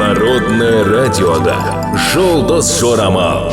Народное радиода «Жұлдыз Жорамал».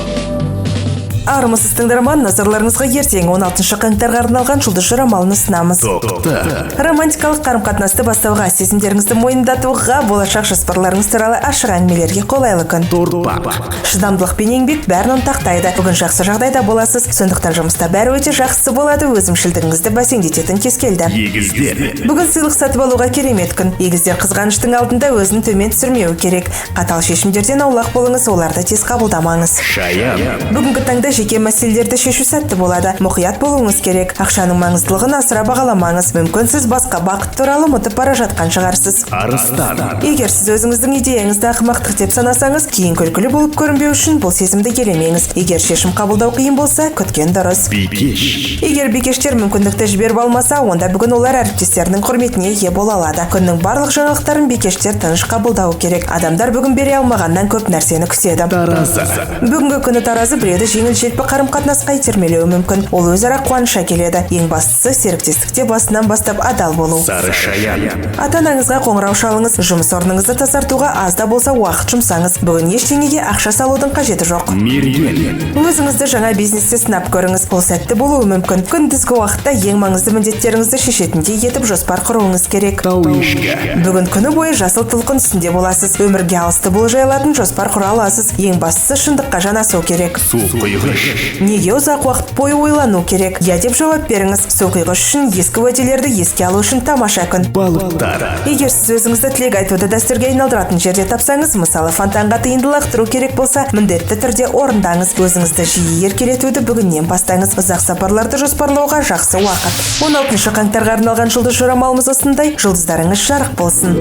Армысыз, тыңдарман! Назарларыңызға ертең, 16 қаңтарға арналған жұлдыз жорамалын ұсынамыз. Тоқта. Романтикалық қарым-қатынасты бастауға, сезімдеріңізді мойындатуға, болашақ жоспарларыңыз туралы ашық әңгімелерге қолайлы күн. Торпақ. Шыдамдылық пен еңбек бәрін ұнтақтайды. Бүгін жақсы жағдайда боласыз, сондықтан жұмыста бәрі өте жақсы болады. Өзімшілдігіңізді бәсеңдететін кез келді. Егіздер. Бүгін сыйлық сатып алуға керемет күн. Егіздер қызғаныштың алдында өзін төмен түсірмеуі керек. Қатал шешімдерден аулақ болыңыз, оларды тез қабылдамаңыз. Шаян. Бүгінгі таңда жеке мәселелерді шешу сәтті болады. Мұқият болуыңыз керек. Ақшаның маңыздылығын асыра бағаламаңыз. Мүмкін, сіз басқа бақыт туралы ұмытып бара жатқан шығарсыз. Арыстан. Егер сіз өзіңіздің идеяңызды ақымақтық деп санасаңыз, кейін күлкілі болып көрінбеу үшін бұл сезімді елемеңіз. Егер шешім қабылдау қиын болса, күткен дұрыс. Бикеш. Егер бикештер мүмкіндікті жіберіп алмаса, онда бүгін олар әріптестерінің құрметіне ие бола алады. Күннің барлық жаңалықтарын бикештер тыныш қабылдауы керек. Адамдар бүгін бере алмағаннан көп нәрсені күтеді. Таразы. Бүгінгі күні таразы біреуді жеңіл желпі қарым қатынасқа итермелеуі мүмкін. Ол өзара қуаныш әкеледі. Ең бастысы, серіктестікте басынан бастап адал болу. Сары шаян. ата анаңызға қоңырау шалыңыз. Жұмыс орныңызды тазартуға аз да болса уақыт жұмсаңыз. Бүгін ештеңеге ақша салудың қажеті жоқ. Мерген. Өзіңізді жаңа бизнесте сынап көріңіз. Ол сәтті болуы мүмкін. Күндізгі уақытта ең маңызды міндеттеріңізді шешетіндей етіп жоспар құруыңыз керек. Тау ешкі. Бүгін күні бойы жасыл толқын үстінде боласыз. Өмірге алысты болжай алатын жоспар құра аласыз. Ең бастысы, шындыққа жанасу керек. Су құйғыш. Неге ұзақ уақыт бойы ойлану керек? Иә деп жауап беріңіз. Су құйғыш үшін ескі уәделерді еске алу үшін тамаша күн. Балықтар. Егер сіз өзіңізді тілек айтуды дәстүрге айналдыратын жерде тапсаңыз, мысалы, фонтанға тиынды лақтыру керек болса, міндетті түрде орындаңыз. Өзіңізді жиі еркелетуді бүгіннен бастаңыз. Ұзақ сапарларды жоспарлауға жақсы уақыт. 16 қаңтарға арналған жұлдыз жорамалымыз осындай. Жұлдыздарыңыз жарық болсын!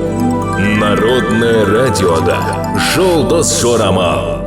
Народное радиода «Жұлдыз Жорамал».